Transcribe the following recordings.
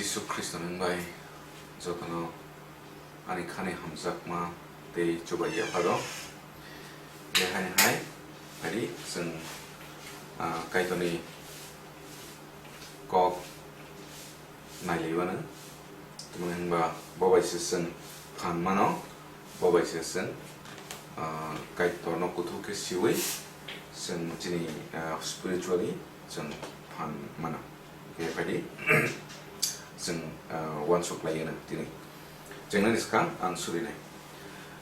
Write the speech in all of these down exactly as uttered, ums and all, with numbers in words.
Jisu Khristo nwng bai jotono ani khani hamjakma tei chubai yapharo. Jehaini hai, phadi chwng, ah, Kaitorni kok nailaiwano. Tamni hwnba bo bai se chwng phan mano, bo bai se chwng, ah, Kaitorno kuthuk khe siwi chwng chini, ah, spiritually chwng phan mano. Khe phadi chwng, ah, uansuk laiyano tini. Chwngno ni swkang ang surinai.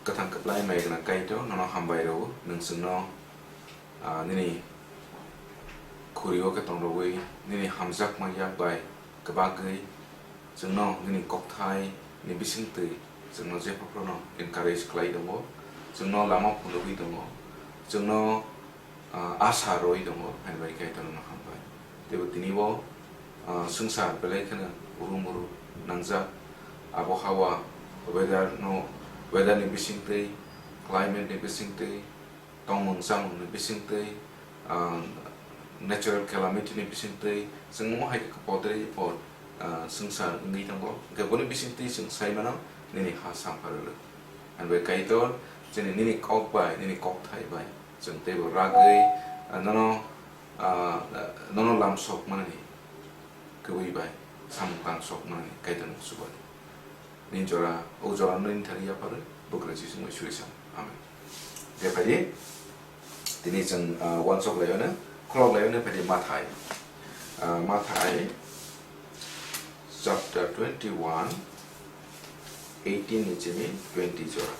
Kwthang kwplai mai gwnang Kaitor, nono hambai rwo, nwng chwngno, ah, nini khuri-o khe tongrogwi, nini hamjakma yak bai kwbagwi chwngno nini kokthai ni bisingtwi chwngno jephophrono encourage khlai tongo, chwngno lama phunugwi tongo, chwngno, ah, asa rwi tongo, hai bai Kaitor nono hambai. Teibo tini bo, ah, swngchar belai kheno uru muru nangjak, abohawa, weather no, weather ni bisingtwi, climate ni bisingtwi, tongmung chamung ni bisingtwi, ah, natural calamity ni bisingtwi, chwng omo hai khe kwpodrwi bo, ah, swngchar wngwi tongo. Hwnkhe boni bisingtwi chwng sai mano nini ha sampharwi rw. Ang bai Kaitor, chini nini kok bai, nini kokthai bai chwng teibo ragwi, ah, nono, ah, nono lamsok manani kwbwi bai, samung tangsok manani Kaitorni chubai. Nini jora, o jora nini thani yapharo, bugra Jisu bai suri sam. Amen. Khe phai di, tini chwng, ah, uansuk laiyano, khulok laiyano phai di Mathai. Ah, Mathai chapter twenty-one, eighteen ni simi twenty jora.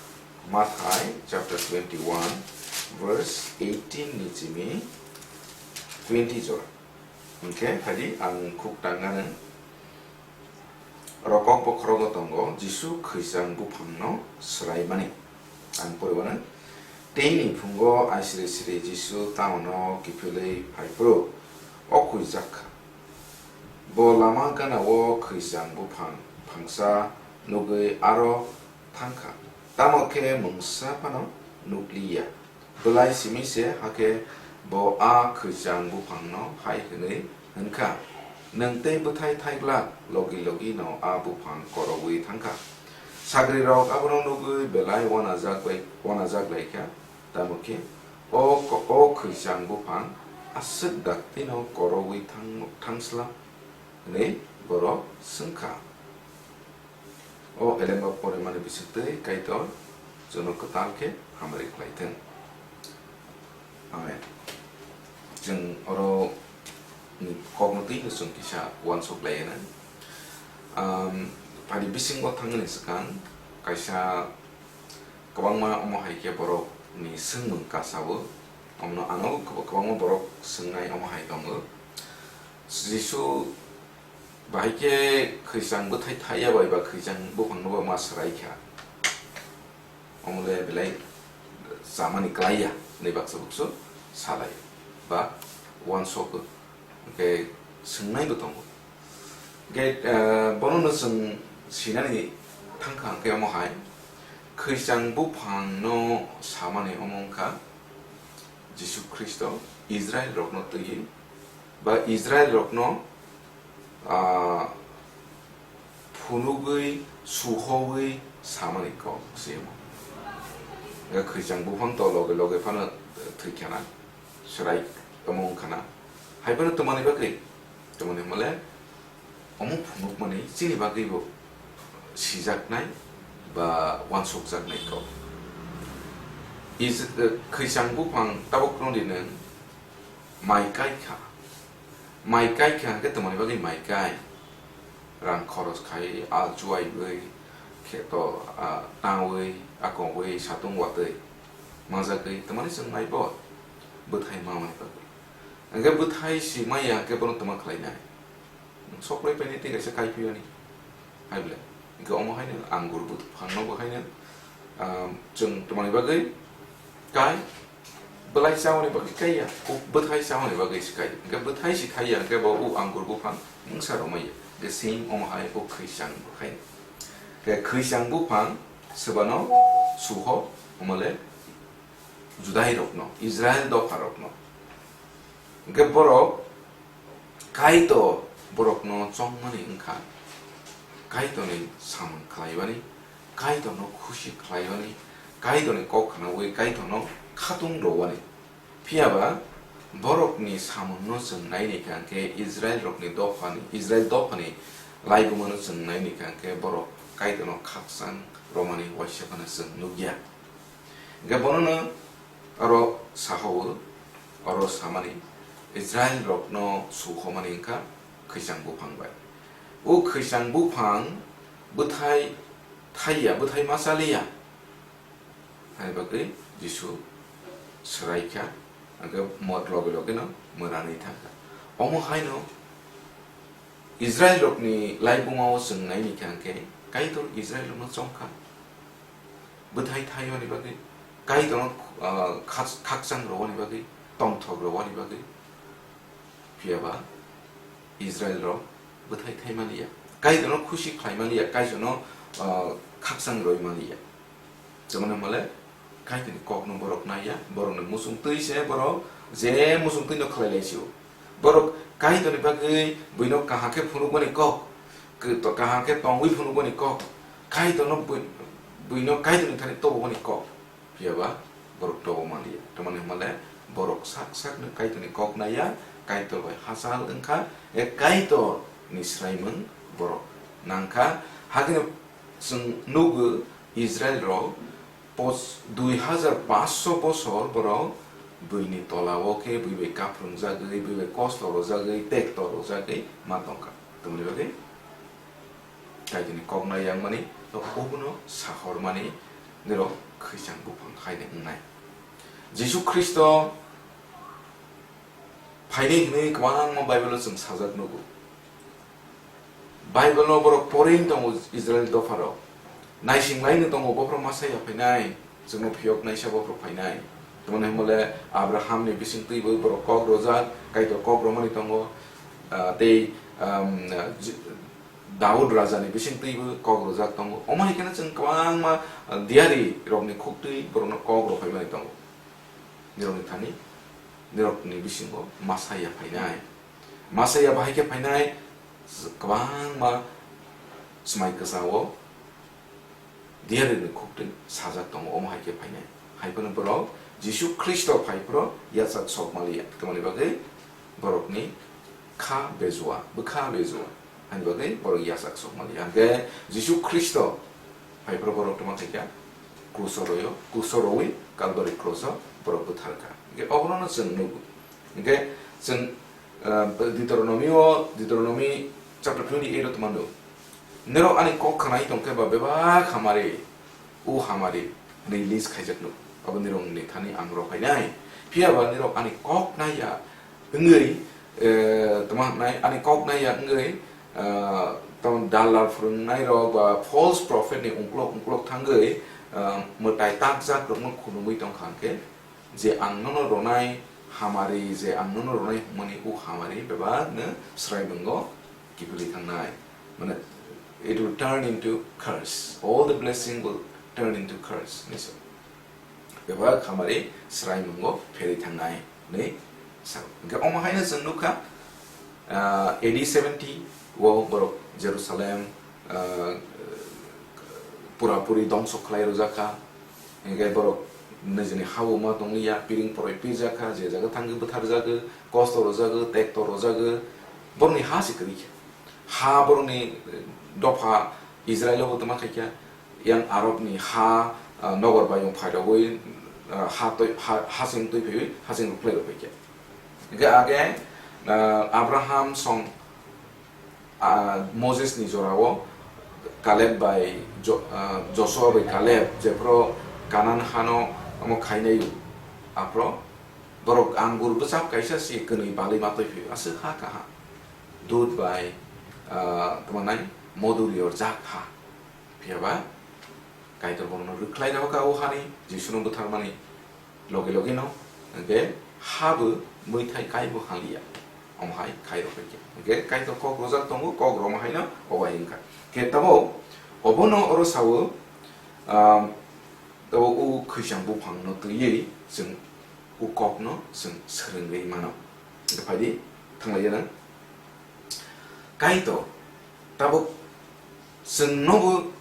Mathai chapter twenty-one, verse eighteen ni simi twenty jora. Hwnkhe phai di, ang khuk tangano. Rokok bokhorogo tongo Jisu khwichang buphangno swraimani. Ang poriwano. Teini phungo aisiri siri Jisu taono kiphilwi phai phuru o khwijakha. Bo lama gana-o khwichang buphang phangsa nugwi aro thangkha. Tamo khe mungsa phano nukliya. Belai simi se hakhe bo a khwichang buphangno hai hwnwi hwnkha, "Nwng tei bwthai thai glak." Logi logi no a buphang korogwi thangkha. Sagrirok abono nugwi belai uanajak bai, uanajak laikha, tamo khe o ko-, o khwichang buphang aswk daktino korogwi thang-, thangsla hwnwi borok swngkha. O elemba porimani bisingtwi Kaitor chwngno kwtal khe hamari khlai thung. Amen. Chwng oro ni kokno twi no chwng kisa uansuk lai na. Um, phai di bisingo thangni swkang kaisa kwbangma omo hai khe borok ni swngmung kasa-o. Omono ano kwb-, kwbangma borok swngnai omo hai tongo. Jisu Bahai khe khwichang bwthai thaiya bai ba khwichang buphangno bo ma swrai kha. Omo le belai chamani klai ya hwnwi baksa buksu salai ba uansuk o. Hwnkhe swngnai bo tongo. Hwnkhe, eh, bono no chwng sinani thangkha hwnkhe omo hai khwichang buphangno samani omo wngkha Jisu Khristo Israilrokno twiwi ba Israilrokno ah, phunugwi, suhowi samani kok se omo. Ga khwichang buphang to loge loge phano thwi khana, swrai omo wng khana. Hai phano twmani bagwi, twmani hwnmale omo phunukmani chini bagwi bo sijaknai ba uansukjaknai kok. Is, eh, khwichang buphang tabuk nodi nwng mai kai kha. Mai kai kha hwnkhe twmani bagwi mai kai? Rang khoros khai, al chuaiwi, kheto, ah, tawi, akongwi, satung watwi manjagwi twmani chwng mai bo bwthai mamani bagwi. Hwnkhe bwthai si maya hwnkhe bono twma khlainai? Soklai painai tei kaisa kai phiyoni. Hai bwle. Hwnkhe omo haino angur buphangno bo haino, ah, chwng twmani bagwi kai, bwlai chamani bagwi kai ya, kuk bwthai chamani bagwi se kai. Hwnkhe bwthai se khai ya, hwnkhe bo o angur buphang mungsa romai ya. Hwnkhe same omo hai o khwichang bo khai. Hwnkhe khwichang buphang swbano suho, omo le Judairokno, Israil dopharokno. Hwnkhe borok Kaitor borokno chongmani wngkha, Kaitorni samung khlaiwani, Kaitorno khusi khlaiwani, Kaitorni kok khnaui Kaitorno khatung rwani. Phiya ba borokni samungno chwng naini kha hwnkhe Israilrokni dophani, Israil dophani laibumano chwng naini kha hwnkhe borok Kaitorno khakchang romani waisa phano chwng nukya. Hwnkhe bonono oro sahao, oro samani Israilrokno suhomani wngkha khwichang buphang bai. O khwichang buphang bwthai thaiya, bwthai ma chaliya. Haini bagwi Jisu swraikha, hwnkhe mo-, loge logeno mwranwi thangkha. Omo haino Israilrokni laibumao chwng naini kha hwnkhe Kaitor Israilrokno chongkha. Bwthai thaiyoni bagwi, Kaitorno, ah, khas-, khakchang rwani bagwi, tongthok rwani bagwi. Phiya ba Israilrok bwthai thai maliya, Kaitorno khusi khlai maliya, Kaitorno, ah, khakchang rwi maliya. Chwngno male Kaitorni kokno borok naiya, borokni muchung twi se borok je muchung twino khlai lai sio. Borok Kaitorni bagwi buino kaham khe phunukmani kok, kw-, to-, kaham khe tongwi phunukmani kok, Kaitorno bui-, buino Kaitorni thani tobokmani kok. Phiya ba borok tobo manliya. Tamoni hwnmale borok sak sakno Kaitorni kok naiya, Kaitor bai hachal wngkha, e Kaitorni swraimung borok nangkha. Hakhe chwng nugo Israilrok pos-, dui hajar paanch sho bosor borok buini tolao khe bui bai kaprwngjagwi, bui bai kosto rwjagwi, tekto rwjagwi ma tongkha. Tamoni bagwi Kaitorni kok naiya wngmani, to obono sahormani nirok khwichang buphang haino wngnai. Jisu Khristo phainai hwnwi kwbangma Bible-o chwng sajak nugo. Bible-o borok porwi tongo Israil dopharok. Naising laino tongo bophro Masaia phainai, chwngno phiyok naisa bophro phainai. Tamoni hwnmale Abrahamni bising twibo borok kok rojak, Kaitor kok romani tongo, ah, tei, um, J-, Daud rajani bising twibo kok rojak tongo. Omo hai kheno chwng kwbangma, ah, diyari rokni khuktwi borokno kok rok phaimani tongo. Nirokni thani, nirokni bisingo Masaia phainai. Masaia bahai khe phainai, kwbangma swmai kwchao diyari ni khuktwi sajak tongo, omo hai khe phainai. Hai phano borok Jisu Khristo phai phro yachak sok maliya. Tamoni bagwi borokni kha bejua, bwkha bejua. Ani bagwi borok yachak sok maliya. Hwnkhe Jisu Khristo phai phro borok tongma khaikha, kruso royo, kruso rowi Kalbari kruso borok bwtharkha. Hwnkhe obono chwng nugo. Hwnkhe chwng, ah, Deuteronomy o, Deuteronomy chapter twenty-eight o tongmano, "Norok ani kok khnai tongkhe ba bebak hamari, o hamari," hwnwi list khaijakno. Abo nirokni thani ang rw phainai. Phiya ba nirok ani kok naiya wngwi, eh, tamo hwnai, ani kok naiya wngwi, eh, tamo dalal phwrwngnairok ba false prophet ni ungkulok ungkulok thangwi, eh, mwtai takjakrokno khulumwi tongkha hwnkhe, je ang nono rwnai hamari, je ang nono rwnai hwnmani o hamari bebakno swraimwngo kiphilwi thangnai. Mane, it will turn into curse. All the blessing will turn into curse, hinwi sa-, bebak hamari swraimungo pherwi thangnai, hinwi sa-, hwnkhe omo haino chwng nukha, ah, A D seventy o borok Jerusalem, ah, pura puri dongso khlai rwjak kha, hwnkhe borok nijini ha-o ma tongliya, piring poroi pirjak kha, je jaga thangwi bwtharjago, kosto rwjago, tekto rwjago, borokni ha se kwrwi kha. Ha borokni dopha Israilo bo tongma khaikha, yang Arabni ha, ah, nogor bayung phairogwi, ah, ha toi-, ha, hasing twi phaiwi hasing rwkhlai rw phaikha. Hwnkhe age, ah, Abraham song, ah, Mosesni jorao Kaleb bai Jo-, ah, Joshua bai Kaleb jephru Kanan hano omo khainai, aphro borok anggur bwchap kaisa se kwnwi balwi ma twi phaiwi aswk ha kaham. Dud bai, ah, tamo nai modu riyor jak ha. Phiya ba Kaitor bono rwkhlai rw kha o hani Jisuno bwtharmani loge loge no, hwnkhe ha bo mwithai kai bo haliya. Omo hai khai rw kha khe. Hwnkhe Kaitor kok rwjak tongo, kok rwma haino obo hai wngkha. Khe tamo obono oro sao, ah, tamo o khwichang buphang no twiwi chwng o kok no chwng swrwngwi mano. Hwnkhe phaidi thanglaiya nang. Kaitor tabuk Chwng nobo,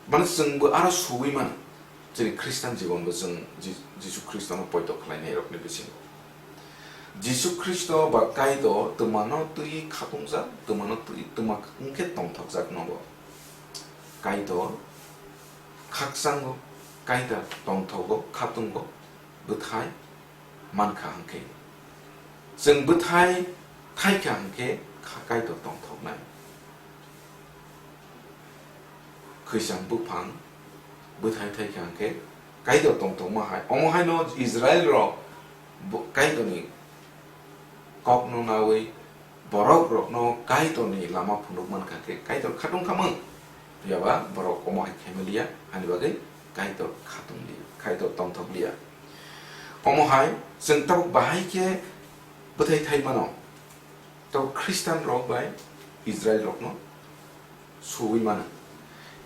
mane chwngbo aro suwi mano. Chini Khristan jibonbo chwng Ji-, Jisu Khristono poito khlainairokni bisingo. Jisu Khristo ba Kaitor twmano twi khatungjak, twmano twi twma wngkhe tongthokjak nobo. Kaitor khakchango, Kaitor tongthogo, khatungo, bwthai mankha hwnkhe. Chwng bwthai thaikha hwnkhe kha-, Kaitor tongthoknai. Khwichang buphang bwthai thaikha hwnkhe Kaitor tongthokma hai. Omo haino Israel rok bo-, Kaitorni kokno nawi borok rokno Kaitorni lama phunuk mankha khe Kaitor khatung khamung. Phiyaba borok omo hai khaimaliya, hani bagwi Kaitor khatung liya, Kaitor tongthok liya. Omo hai chwng tabuk bahai khe bwthai thai mano. Tabuk Khristan rok bai Israel rokno suwi mano.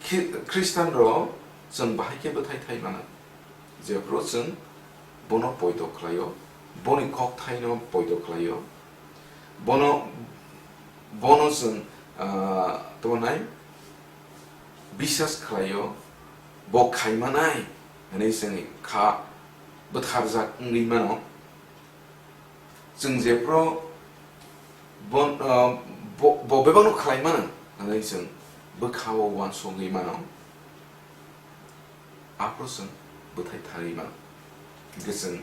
Khi-, Khristan rok chwng bahai khe bwthai thai mano. Jephru chwng bono poito khlaio, boni kokthaino poito khlaio, bono, bono chwng, ah, tamo nai bisas khlaio, bo khaimanai hwnwi chwng kha bwtharjak wngwi mano. Chwng jephru bon-, ah, bo, bo bebakno khlai mano hwnwi chwng bwkhao uansugwi mano. Aphuru chwng bwthai thaiwi mano. Hwnkhe chwng,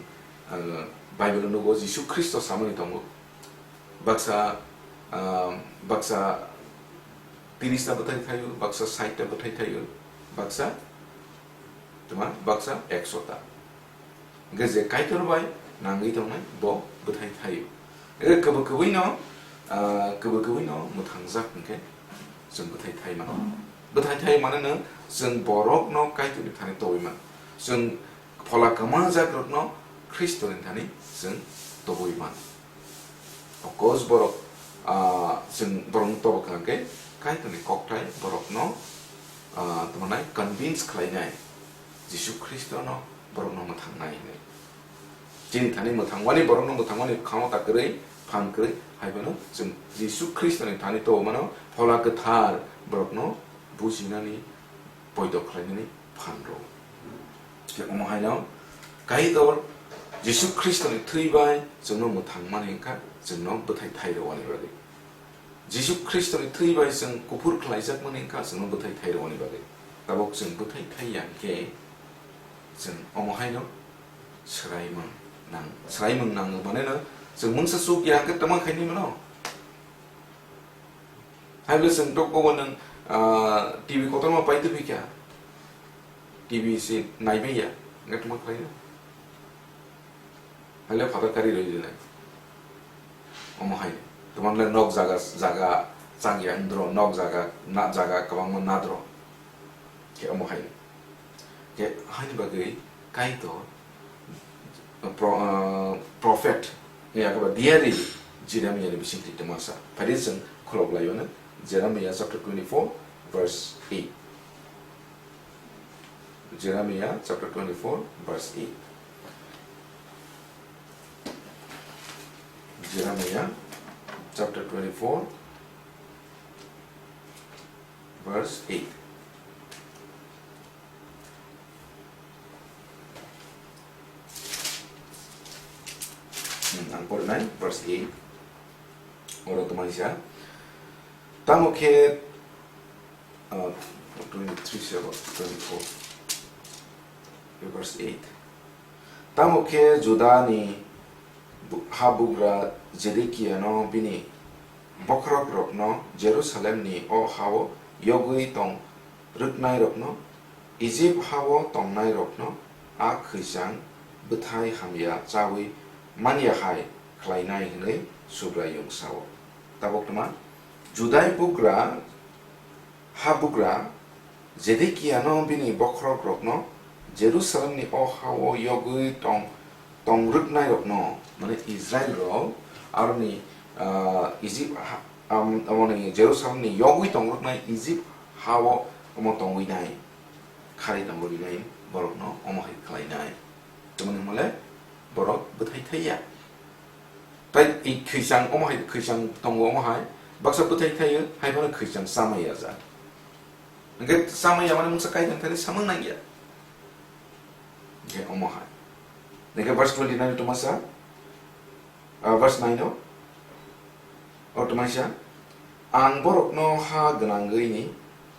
ah, Bible-o nugo Jisu Khristo samani tongo. Baksa, ah, baksa tiris ta bwthai thaio, baksa sait ta bwthai thaio, baksa, tma, baksa ekso ta. Hwnkhe je Kaitor bai nangwi tongnai bo bwthai thaio. Hwnkhe kwbwi kwbwino, ah, kwbwi kwbwino mwthangjak hwnkhe chwng bwthai thai mano. Bwthai thai mano no chwng borokno Kaitorni thani tobwi mano. Chwng phola kwmajak rokno Khristoni thani chwng tobwi mano. Of course, borok, ah, chwng borokno tobok kha hwnkhe Kaitorni kokthai borokno, ah, tamo nai convince khlainai, Jisu Khristono borokno mwthangnai hwnwi. Chini thani mwthangmani, borokno mwthangmani khamo ta kwrwi, phan kwrwi, hai phano chwng Jisu Khristoni thani tobomano Phola Kwthar borokno bujinani, poito khlainani phan rw. Khe omo haino Kaitor Jisu Khristoni thwi bai chwngno mwthangmani wngkha, chwngno bwthai thai rwani bagwi. Jisu Khristoni thwi bai chwng kuphur khlaijakmani wngkha, chwngno bwthai thai rwani bagwi. Tabuk chwng bwthai thai ya hwnkhe chwng omo haino swraimung nang-, swraimung nango, maneno chwng mungsa chuk ya hwnkhe tamo khaini mano. Hai bwle chwng tok bobo nwng, ah, T V kotorma pai tubui kha. T V se naibai ya, hwnkhe tamo khlai no. Hai le phatar kari roi rinai. Omo hai. Tamo le nok jaga, jaga chak ya wngdro, nok jaga, na jaga kwbangma nadro. Khe omo hai. Khe haini bagwi Kaitor, pro-, ah, prophet, ya khe ba diary Jeremiah ni bising twi tongma sa. Phai di chwng khulok lai mano, Jeremiah chapter twenty-four, verse eight. Jeremiah chapter twenty-four, verse eight. Jeremiah chapter twenty-four, verse eight. Hmm, ang porinai, verse eight. Oro tongmani sa. Tamo khe, uh, twenty-three se abo, twenty-four. Verse eight. Tamo khe Judani bu-, habugra Jedekiano bini bokhorokrokno Jerusalemni o ha-o yogwi tong rwknairokno, Ijip ha-o tongnairokno a khwichang bwthai hamya chaui man ya hai khlainai hwnwi Subraiyung sa-o. Tabuk tma Judai bugra habugra Jedekiano bini bokhorokrokno Jerusalemni o ha-o yogwi tong, tong rwknairokno, mane Israel rok, aroni, ah, Ijip ha-, am-, amoni Jerusalemni yogwi tong rwknai Ijip ha-o omo tongwi nai, khari tong rwknai borokno omo hai khlainai. Tamoni hwnle borok bwthai thai ya. Tai i khwichang omo hai khwichang tongo omo hai. Baksa bwthai thaio, hai phano khwichang chamai ya ja. Hwnkhe chamaya mani mungsa Kaitor thani samung nangya. Hwnkhe omo hai. Hwnkhe verse twenty nine tongma sa, ah, verse nine o, o tongma sa, "Ang borokno ha gwnangwini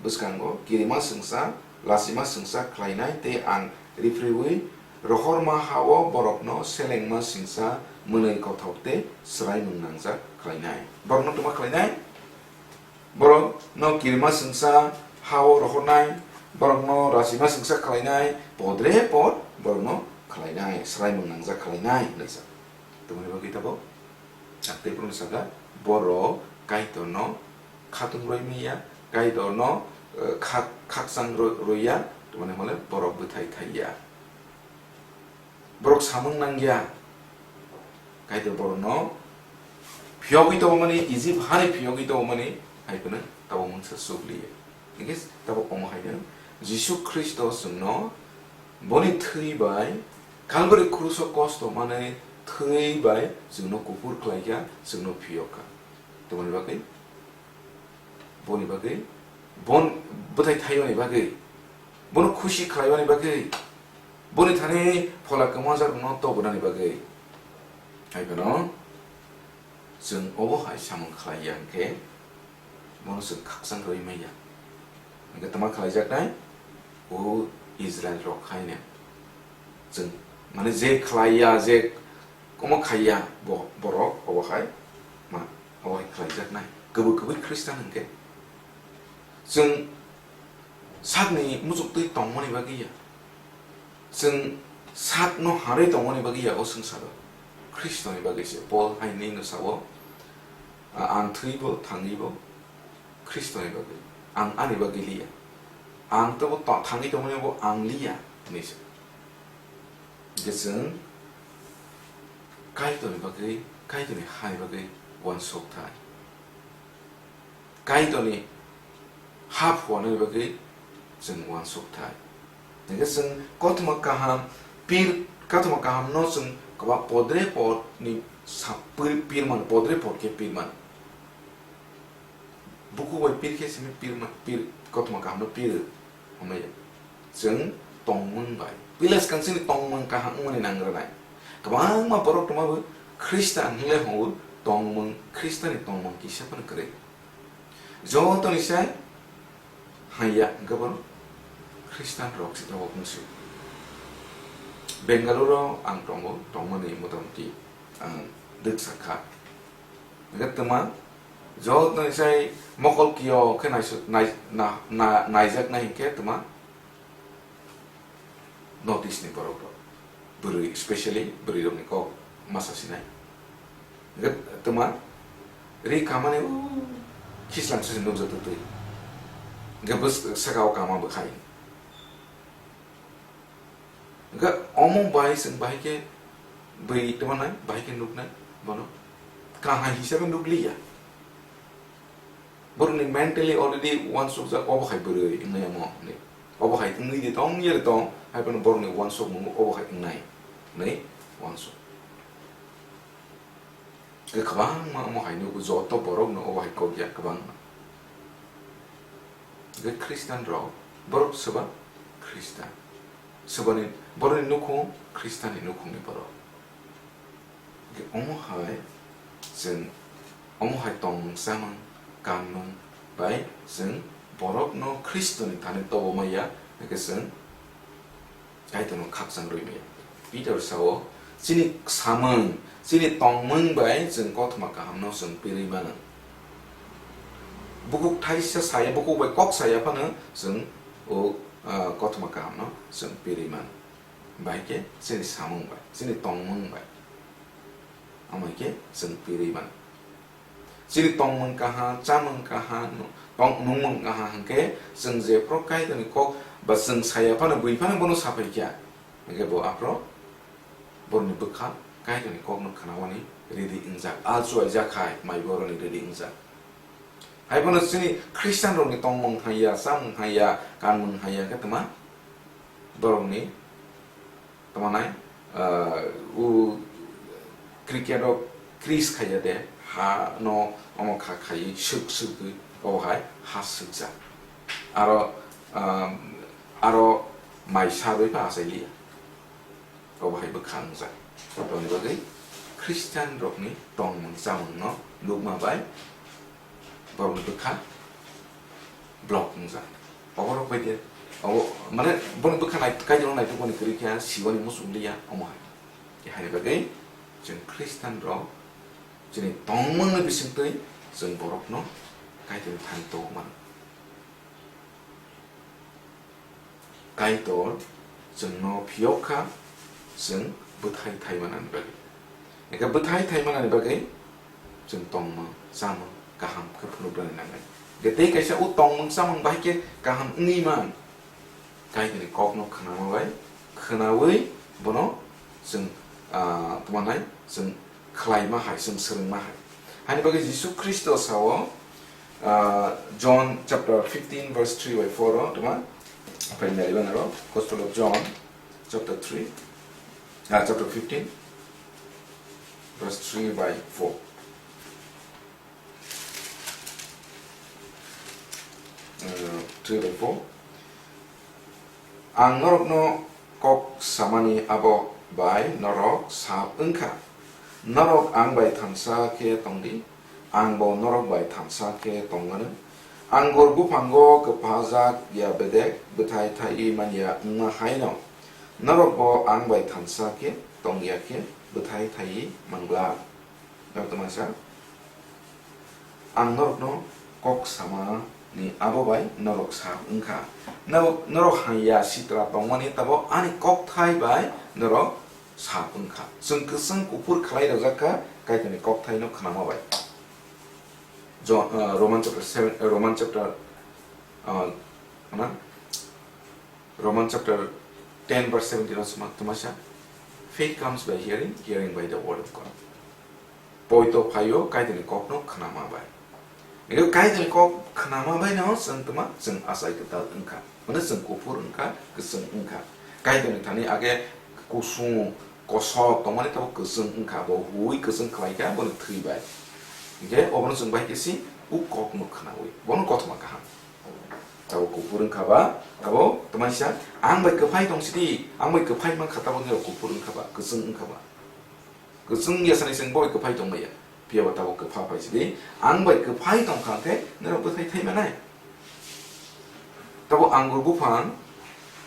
bwskango kirima swngsa, lasima swngsa khlainai tei ang riphrwi rohorma ha-o borokno selengma swngsa mwnwi kothok tei swraimung nangjak khlainai." Borokno tongma khlainai? Borokno kirima swngsa ha-o rohornai, borokno rasima swngsa khlainai, podre pod borokno khlainai, swraimung nangjak khlainai hwnwi sa. Tongmani bagwi tabuk, ang tei borokno sakha, borok Kaitorno khatung rwi manya, Kaitorno, eh, khak-, khakchang rw-, rwya, tongmani hwnle borok bwthai thaiya. Borok samung nangya. Kaitor borokno phiyogwi tongmani, Egypt hani phiyogwi tongmani hai phano tabuk mungsa chukliya. Hwnkhe tabuk omo haino Jisu Khristo chwngno boni thwi bai Calvary kruso kosto manwi thwi bai chwngno kuphur khlaikha, chwngno phiyokha. Tongmani bagwi Boni bagwi, bon bwthai thaiyoni bagwi, bono khusi khlaibani bagwi, boni thani phola kwmajakno tobonani bagwi. Hai phano chwng obo hai samung khlai ya hwnkhe, bono chwng khakchang rwi manya. Hwnkhe twma khlaijaknai, o Israel rok haino. Chwng, mane, je khlai ya, je omo khai ya bo-, borok obo hai, ma, obo hai khlaijaknai. Kwbwi kwbwi Khristan hwnkhe chwng sakni muchuk twi tongmani bagwi ya, chwng sakno harwi tongmani bagwi ya o swngcharo. Khristoni bagwi se Pol hai nino sao, a-, ang thwibo thangwibo Khristoni bagwi, ang ani bagwi liya. Ang tobo to-, thangwi tongmani bo ang liya hwnwi se. Hwnkhe chwng Kaitorni bagwi, Kaitorni hani bagwi uansuk thai. Kaitorni ha phuarnani bagwi chwng uansuk thai. Hwnkhe chwng kothoma kaham pir, kothoma kahamno chwng kwbang podre podni sa-, pir, pir mano, podre pod khe pir mano. Bukhuk bai pir khe simi pir ma-, pir, kothoma kahamno pir. Hambai chwng tongmung bai. Puila swkang chini tongmung kaham wngmani nang rwnai. Kwbangma borok tongma bo Khristan hinglai hongo tongmung, Khristanni tongmung kisa phano kwrwi. Jotoni sai haiya hwnkhe borok Khristan rok se tabuk wngsi. Bengaluru ang tongo, tongmani motamoti ang dwksa kha. Hwnkhe twma, jotoni sai mokol kiyo khe naisu-, nai-, na-, na-, naijaknai hwnkhe twma North East ni borok rok. Bwrwi, specially bwrwi rokni kok masa sinai. Hwnkhe twma ri kamani o khislang sese nukjak twi. Hwnkhe bwswk saka o kama bwkhai. Hwnkhe omo bai chwng bahai khe bwrwi tongmanai, bahai khe nuknai bono kaham hisabe nukliya. Borokni mentally already uansukjak, obo hai bwrwi wngnai omo hwnwi. Obo hai wngwi de tong, yari tong, hai phano borokni uansukmung obo hai wngnai hwnwi uansuk. Kwbangma omo hai nukgo, joto borokno obo hai kok ya kwbangma. Hwnkhe Khristan rok, borok soba Khristan. Sobani, borokni nukhung Khristanni nukhungni borok. Hwnkhe omo hai chwng, omo hai tongmung chamung kanmung bai chwng borokno Khristoni thani tobo maya, hwnkhe chwng Kaitorno khakchang rwi maya. Peter sao, chini samung, chini tongmung bai chwng kothoma kahamno chwng pirwi mano. Bukhuk thaisa saya, bukhuk bai kok saya phano chwng o, ah, kothoma kahamno chwng pirwi mano. Bahai khe chini samung bai, chini tongmung bai. Amai khe chwng pirwi mano. Chini tongmung kaha, chamung kaha, nu-, tong-, nungmung kaha hwnkhe chwng jephru Kaitorni kok ba chwng saya phano, bui phano bono saphai kha. Hwnkhe bo aphro borokni bwkha Kaitorni kokno khwnawani ready wngjak, alchuaijak hai, mai borokni ready wngjak. Hai phano chini Khristian rokni tongmung haiya, chamung haiya, kanmung haiya khe twma borokni tongmanai, ah, o cricket o crease khaiya de, ha no omo kha khaiwi swk swkgwi obo hai ha swkjak. Aro um, aro mai sarwi pha achai liya. Obo hai bwkha wngjak. Aboni bagwi Christian rokni tongmung chamungno nukma bai borokni bwkha block wngjak. Oborok bai de, obo, mane, borokni bwkha nai-, Kaitorno naitukmani kwrwi khe siwani muchung liya, omo hai. Haini bagwi chwng Christian rok chini tongmungni bisingtwi chwng borokno Kaitorni thani tongmani. Kaitor chwngno phiyok kha, chwng bwthai thai manani bagwi. Eke bwthai thai manani bagwi chwng tongmung, chamung kaham khe phunuknani nangnai. Eke tei kaisa o tongmung chamung bahai khe kaham wngwi man. Kaitorni kokno khnama bai, khnaui bono chwng, ah, tongmanai chwng khlaima hai, chwng swrwngma hai. Haini bagwi Jisu Khristo sao, ah, John chapter fifteen verse three bai four o, toma? Pai nari bana ro, Gospel of John chapter three, ah, chapter fifteen verse three by four. Uh, three by four. Ang norokno kok samani abo bai norok sap wngkha. Norok ang bai thansa khe tongdi, angbo norok bai thansa khe tongmano. Angur buphango kwphajak ya bedek bwthai thaiwi manya wngma haino norokbo ang bai thansa khe tongya khe bwthai thaiwi manglak. Norok tongmani sa? Ang norokno kok samani abo bai norok sap wngkha. Norok, norok hamya sitra tongmani tabok ani kokthai bai norok sap wngkha. Chwng kwchwng kuphur khlai rwjak kha Kaitorni kokthaino khnama bai. John, uh, Roman chapter seven, uh, Roman chapter, uh, ano? Roman chapter ten verse seventeen o sma-, toma sa, "Faith comes by hearing, hearing by the word of God." Poito phaio Kaitorni kokno khnama bai. Ego Kaitorni kok khnama bai no chwng toma chwng achai kwtal wngkha. Mane chwng kuphur wngkha, kwchwng wngkha. Kaitorni thani age kusung kosok tongmani tabuk kwchwng wngkha, bo hui kwchwng khlaikha boni thwi bai. Hinkhe obono chwng bai khe si o kokno khnaui, bono kothoma kaham. Tabuk kuphur wngkha ba, abo tamaisa, ang bai kwphai tong sidi, ang bai kwphai mankha tabuk nirok kuphur wngkha ba, kwchwng wngkha ba. Kwchwng ya sani chwng bo bai kwphai tong maya, phiya ba tabuk kwpha phai sidi, ang bai kwphai tong kha khe nirok bwthai thai manai. Tabuk angur buphang,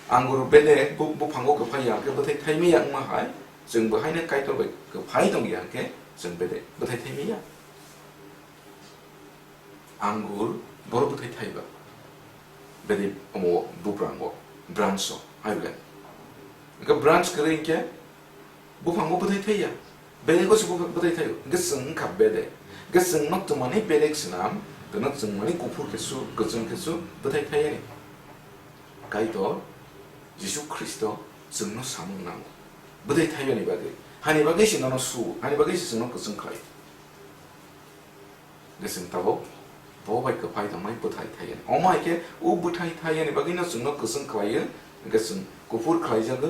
angur bedek bu-, buphango kwphai ya khe bwthai thai maya wngma hai, chwng bo haino Kaitor bai kwphai tong ya khe chwng bedek bwthai thai maya. Angur borok bwthai thaiba. Bede omo buprango, branch o, hai bwle. Hwnkhe branch kwrwi hwnkhe buphango bwthai thaiya. Bede gosi bupha-, bwthai thaio. Hwnkhe chwng wngkha bede. Hwnkhe chwngno twmani bede swnam, twno chwngmani kuphur khe su, kwchwng khe su, bwthai thaiyani. Kaitor Jisu Khristo chwngno samung nango. Bwthai thaiyani bagwi. Hani bagwi se nono su, hani bagwi se chwngno kwchwng khlai. Hwnkhe chwng tabuk bo bai kwphai tongmani bwthai thai yani. Omo hai khe o bwthai thai yani bagwino chwngno kwchwng khlaiyo, hwnkhe chwng kuphur khlaijago,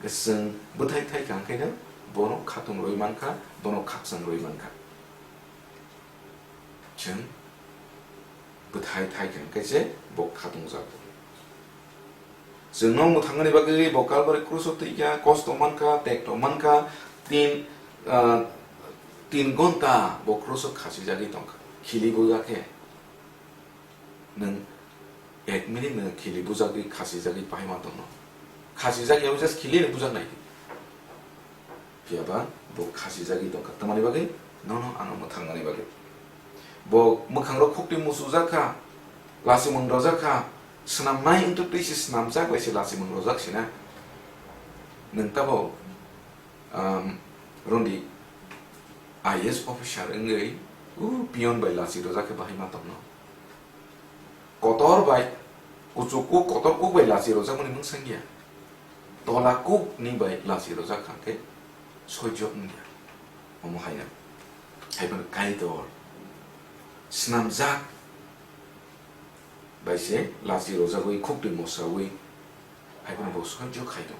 hwnkhe chwng bwthai thai kha hwnkhe no bono khatung rwi mankha, bono khakchang rwi mankha. Chwng bwthai thai kha hwnkhe se bo khatung jago. Chwngno mwthangmani bagwi bo Kalbari kruso thwikha, kosto mankha, tekto mankha, tin, ah, tin gonta bo kruso khasijagwi tongkha. Khili bujak khe nwng ek minute nwng khili bujagwi khasijagwi paima tongno. Khasijak ya just khili bujak nai. Phiya ba bo khasijagwi tongkha. Tamani bagwi? Nono ano mwthangmani bagwi. Bo mwkhangrok khukti muchujak kha, lachimung rojak kha, swnamnai wngtwi twi se swnamjak bai se lachimung rojak sina. Nwng tabo, um, Rondi I A S officer wngwi, o peon bai lachi rojak khe bahai ma tongno. Kotor bai, kuchuk kuk, kotor kuk bai lachi rojak mani mung sangya. Tola kuk ni bai lachi rojak kha khe soijo wngya. Omo haino. Haiphano Kaitor swnamjak bai se lachi rojagwi, khukti mosawi, haiphano bo soijo khaino.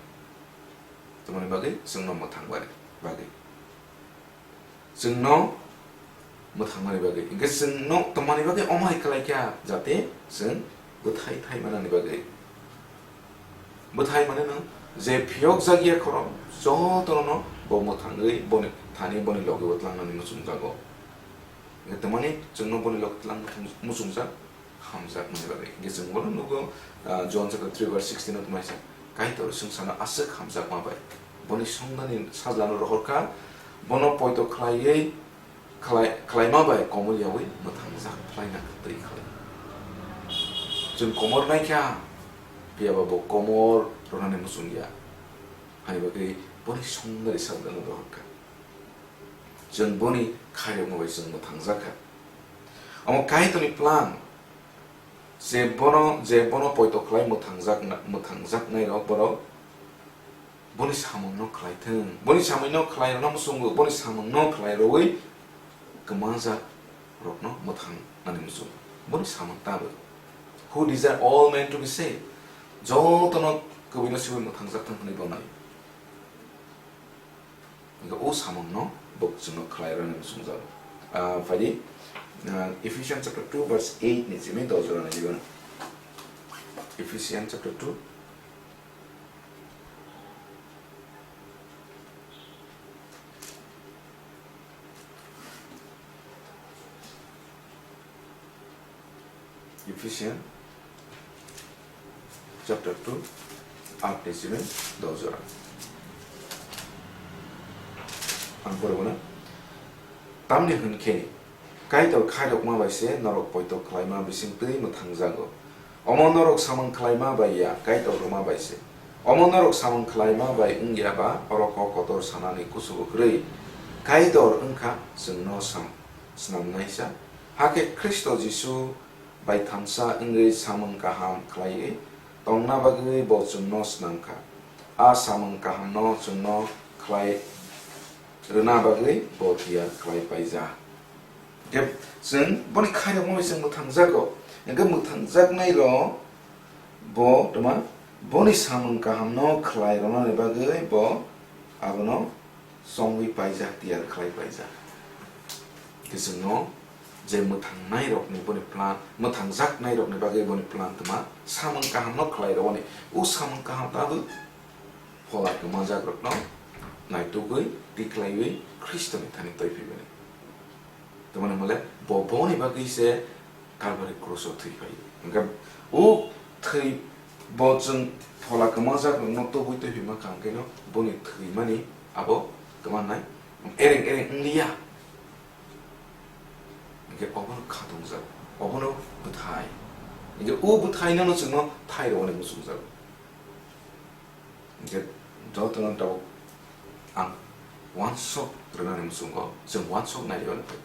Tamoni bagwi chwngno mwthang bari bagwi. Chwngno mwthangmani bagwi. Hwnkhe chwngno tongmani bagwi omo hai khlai kha, jate chwng bwthai thai manani bagwi. Bwthai mane no je phiyok jak ya khorok, jotono no bo mwthangwi boni thani boni logi o tlangnani muchungjago. Hwnkhe tongmani chwngno boni logi tlang muchung-, muchungjak hamjakmani bagwi. Hwnkhe chwng bono nugo, ah, John chapter three verse sixteen o tongmani sa, Kaitor swngcharno aswk hamjakma bai boni songnani sajlano rohorkha, bono poito khlaiwi khlai-, khlaima bai komor yaui mwthangjak phlaina twi khlai. Chwng komor naikha, phiyaba bo komor rwnani muchungya. Hani bagwi boni songnani sajlano rohorkha. Chwng boni khairokma bai chwng mwthangjak kha. Omo Kaitorni plan, je bono, je bono poito khlai mwthangjak na-, mwthangjaknairok borok boni samungno khlai thung. Boni samungno khlai rwna muchungo, boni samungno khlai rwui kwmajak rokno mwthang nani muchungo. Boni samung tabuk. Who desire all men to be saved? Jotono kwbwino sibui mwthangjak thung hwnwi bo nai. Hwnkhe o samungno bo chwngno khlai rwna muchungjago. Ah, phaidi, ah, Ephesians chapter two verse eight ni simi dos jora nai diban. Ephesians chapter two. Ephesians chapter two, aat ni simi dos jora. Ang porwi mano. Tamni hwn khe, Kaitor khairokma bai se norok poito khlaima bising twi mwthangjago. Omo norok samung khlaima bai ya, Kaitor rwma bai se. Omo norok samung khlaima bai wng ya ba, oro kok kotor sanani kuchugo kwrwi Kaitor wng kha chwngno sam-, snamnaisa. Hakhe Khristo Jisu bai thansa wngwi samung kaham khlaiwi tongna bagwi bo chwngno snam kha. A samung kahamno chwngno khlai rwna bagwi bo tiyar khlai paijak. Hwnkhe chwng boni khairokma bai chwng mwthangjago. Hwnkhe mwthangjaknairok bo tongma boni samung kahamno khlai rwnani bagwi bo abono chongwi paijak, tiyar khlai paijak. Hwnkhe chwngno je mwthangnairokni boni plan, mwthangjaknairokni bagwi boni plan tongma samung kahamno khlai rwani. O samung kaham tabuk phola kwmajakrokno naitugwi, tiklaiwi Khristoni thani twi phaimani. Tamoni hwnle bo boni bagwi se Kalvari kroso thwi phai. Hwnkhe o thwi bo chwng phola kwmajakrokno tubui twi phaima kha hwnkhe no boni thwimani abo kwmannai ereng ereng wngliya. Hwnkhe obono khatungjak, obono bwthai. Hwnkhe o bwthaino no chwngno thai rwani muchungjago. Hwnkhe jotono tabuk ang uansuk rwnani muchungo, chwng uansuk nai rwna phai.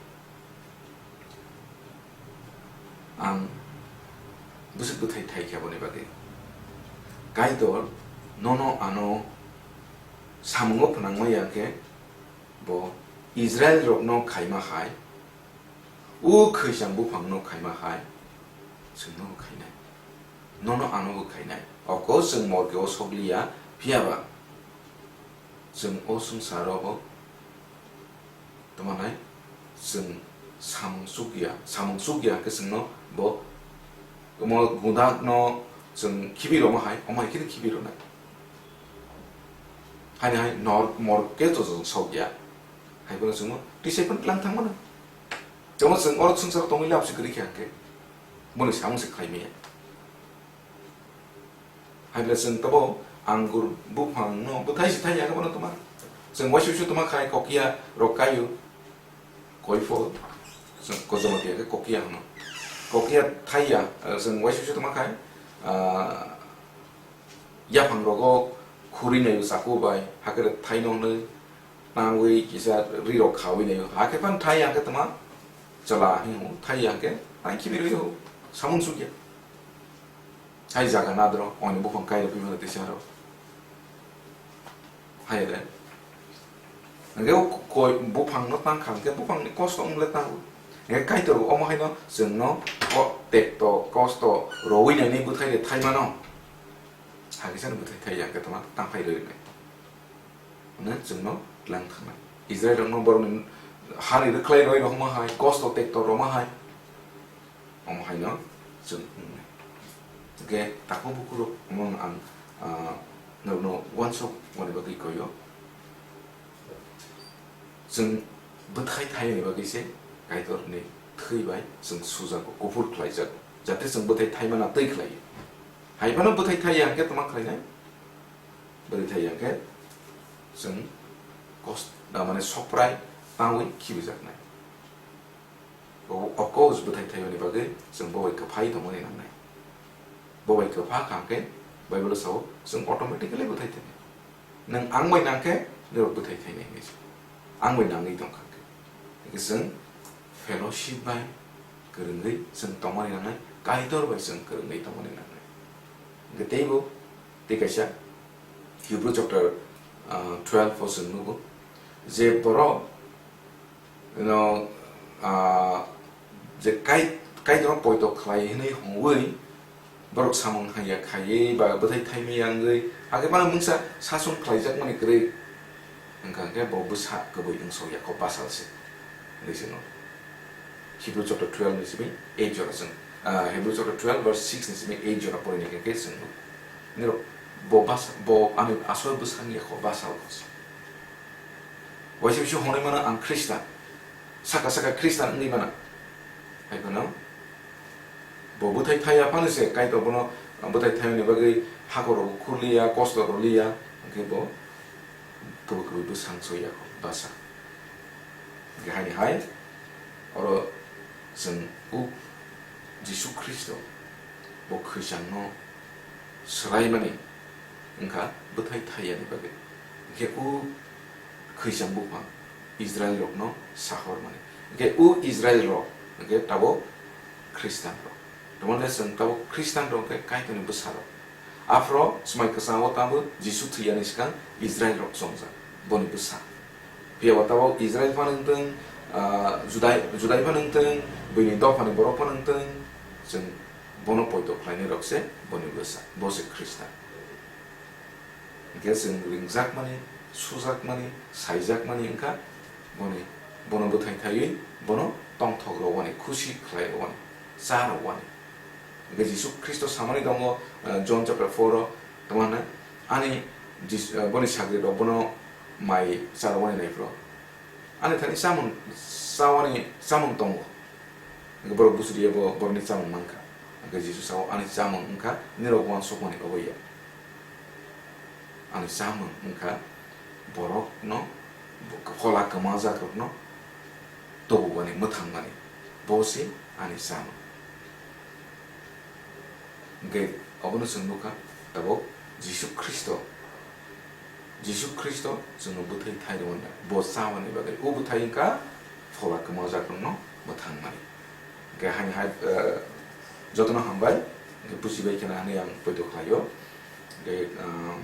Ang bwswk bwthai thai khe aboni bagwi. Kaitor nono ano samungo phnangma ya khe bo Israilrokno khaima hai, o khwichang buphangno khaima hai, chwngno bo khainai. Nono ano bo khainai. Oko chwng morke o sokliya, phiyaba chwng o swngcharo bo tongmanai chwng samung chukya, samung chukya hwnkhe chwngno bo omo gundakno chwng khibi rwma hai, omo hai kheno khibi rwnai. Haini hai nor morke to chwng sokya. Hai bono chwngno twisai phano tlang thangmano. Tamo chwng oro swngcharo tongwi lab se kwrwi khe hwnkhe. Boni samung se khlai maya. Hai bwle chwng tabo anggur buphang no bwthai se thai ya bono tuma. Chwng waisa waisa tuma khai kokiya rok kaio. Koifo. Chwng kojomo tiya khe kokiya hwno. Kokiya thai ya, chwng waisa waisa tuma khai, ah, yaphang rogo khuri naio chaku bai, hakhe thaino hwnwi tangwi kisa ri rok khawi naio. Hakhe phan thai ya khe tuma chwla hinwi thai ya khe tang khibi rwi o samung sukya. Hai jaga nadro, oni buphang kairok phimano tisa rok. Hai de. Hwnkhe o koi buphang no tang kha, hwnkhe buphang ni kosto wng le tango. Hwnkhe Kaitor bo omo haino chwng no ko-, tekto, kosto, rowui nai ni bwthai de thai mano. Hakhe chani bwthai thai ya, hwnkhe tama tang phai rwi nai. Hwnwi chwngno tlang thangnai. Israilrokno borokni hani rwkhlai roi rohorma hai, kosto tekto rwma hai, omo haino chwng wngnai. Hwnkhe takhuk bukhurok omono ang Ah, norokno uansuk mani bagwi koyo. Chwng bwthai thaimani bagwi se Kaitorni thwi bai chwng sujago, kuphur khlaijago, jate chwng bwthai thaimana twi khlaiwi. Hai phano bwthai thaiya hwnkhe tma khlainai? Bwthai thaiya hwnkhe chwng kost-, ah, mane soprai tangwi khibijaknai. O, of course, bwthai thaimani bagwi chwng bo bai kwphai tongmani nangnai. Bo bai kwpha kha hwnkhe Bible o sao, chwng automatically bwthai thainai. Nwng ang bai nang khe norok bwthai thainai hinwi sa. Ang bai nangwi tong kha hwnkhe. Hwnkhe chwng fellowship bai kwrwngwi chwng tongmani nangnai, Kaitor bai chwng kwrwngwi tongmani nangnai. Hwnkhe teibo tei kaisa Hebrew chapter, ah, twelve o chwng nugo je borok no, ah, je kai-, Kaitorno poito khlai hwnwi hwnwi borok samung hamya khaiwi ba bwthai thaimaya wngwi hakhe mano mungsa sasong khlaijakmani kwrwi wngkha hwnkhe bo bwsa kwbwi wngsokya kho basal se hinwi chwng nugo. Hebrew chapter twelve ni simi eight jora chwng, ah, Hebrew chapter twelve verse six ni simi eight jora porinai khe chwng nugo. Nirok bo basa, bo ani asol bwsani yakho basal kho se. Waisa waisa hwnwi mano, "Ang Khristan." Saka saka Khristan wngwi mano. Hai phano bo bwthai thaiya phano se Kaitor bono bwthai thaimani bagwi hakhor rok khurliya, kosto rwliya, hwnkhe bo kwbwi kwbwi bwsang soiya kho basa. Hwnkhe haini hai oro chwng o Jisu Khristo bo khwichangno swraimani wngkha bwthai thaiyani bagwi. Hwnkhe o khwichang buphang Israilrokno sahormani. Hwnkhe o Israilrok hwnkhe tabuk Khristanrok. Tamoni chwng tabuk Khristanrok hwnkhe Kaitorni bwsarok. Aphro swmai kwchangbo tabuk Jisu thwiyani swkang Israilrok chongjak, boni bwsa. Phiya bo tabuk Israil phano wngtwng, ah, Judai, Judai phano wngtwng, buini dophani borok phano wngtwng, chwng bono poito khlainairok se boni bwsa, bo se Khristan. Hwnkhe chwng ringjakmani, sujakmani, saijakmani wngkha boni, bono bwthai thaiwi bono tongthok rwwani, khusi khlai rwwani, cha rwwani. Hwnkhe Jisu Khristo samani tongo, eh, John chapter four o, tongma hwnwi, "Ani Jis-, eh, boni sagrirok bono mai cha rwwani naiphuru ani thani chamung chawani chamung tongo." Hwnkhe borok buchiriya bo borokni chamung mankha. Hwnkhe Jisu sao, "Ani chamung wngkha nirok uansukmani obo ya. Ani chamung wngkha borokno, phola kwmajakrokno tubumani, mwthangmani, bo se ani chamung." Hwnkhe obono chwng nukha, tabuk Jisu Khristo, Jisu Khristo chwngno bwthai thai rwmani, bo chamani bagwi. O bwthai wngkha phola kwmajakrokno mwthangmani. Hwnkhe haini hai, eh, jotono hambai, hwnkhe buchibai kheno hinwi ang poito khlaio. Hwnkhe, ah,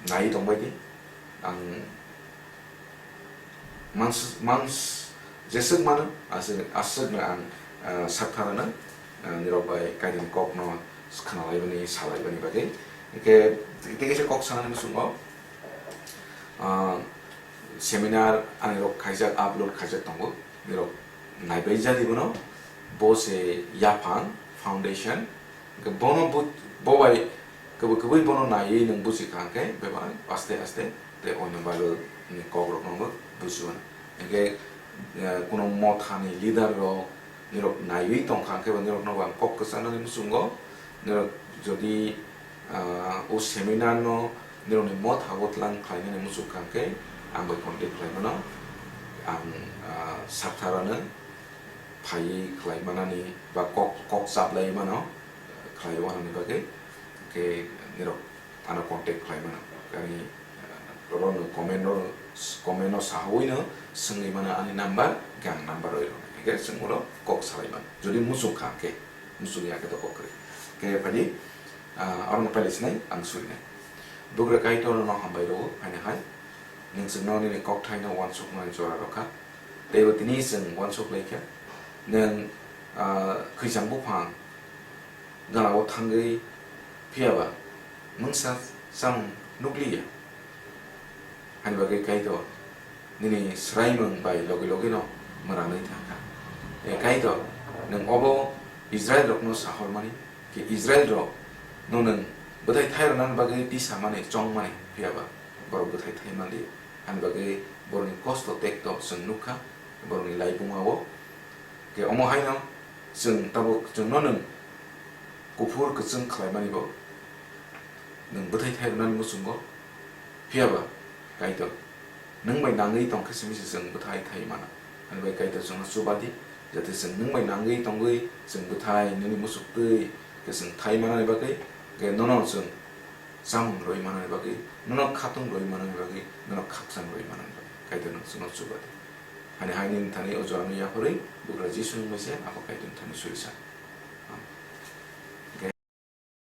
nai tongbai di, ang mans-, mans-, jeswk mano, aswk, aswkno ang, ah, sakthar rwno, ah, nirok bai Kaitorni kokno khnalaibani, salaibani bagwi. Hwnkhe tei kaisa kok sanani muchungo, ah, seminar ani rok khaijak, upload khaijak tongo, nirok naibai jadi bono, bo se yaphang foundation, hwnkhe bono bo, bo bai kwbwi kwbwi bono naiwi nwng buchi kha hwnkhe bebak aste aste tei oino Bible ni kok rok no bo buchi mano. Hwnkhe, eh, kuno motha ni leader rok nirok naiwi tong kha hwnkhe bo nirok no bo ang kok kwchanani muchungo, nirok jodi, ah, o seminar no nirok ni motha o tlang khlainani muchung kha hwnkhe ang bai contact khlai mano, ang, ah, sakthar rwno phaiwi khlai manani ba kok, kok chaplai mano, khlai wanani bagwi, hwnkhe nirok ano contact khlai mano. Ani, eh, oro no comment ro, comment no sahawi no swngwi mano ani number, hwnkhe ang number rwi rwna. Hwnkhe chwng oro kok salai mano. Jodi muchung kha hwnkhe, muchung ya khe to kok kwrwi. Hwnkhe phaidi, ah, oro no pailai sinai ang surinai. Bugra Kaitor no hambai rwo, haino hai. Nwng chwngno nini kokthai no uansukmani jora rw kha. Teibo tini chwng uansuk lai kha. Nwng, ah, khwichang buphang gana o thangwi phiya ba mungsa chamung nukliya. Hani bagwi Kaitor nini swraimung bai logi logi no mwranwi thang kha. E Kaitor, nwng obo Israil rokno sahormani, khe Israil rok no nwng Bwthai thai rwnani bagwi tisa mani, chong mani, phiya ba borok bwthai thai man li. Ani bagwi borokni kosto tekto chwng nukha, borokni laibuma o. Khe omo haino chwng tabuk chwngno nwng kuphur kwchwng khlaimani bo nwng bwthai thai rwnani muchungo, phiya ba Kaitor nwng bai nangwi tong khe simi se chwng bwthai thai mano. Ani bai Kaitor chwngno chuba di, jate chwng nwng bai nangwi tongwi chwng bwthai nini muchuk twi khe chwng thai manani bagwi, khe nono chwng chamung rwi manani bagwi, nono khatung rwi manani bagwi, nono khakchang rwi manani bagwi Kaitor nwng chwngno chuba di. Hani hai nini thani o jorano yapharwi Bugra Jisu nwng bai se abo Kaitorni thani suri sa.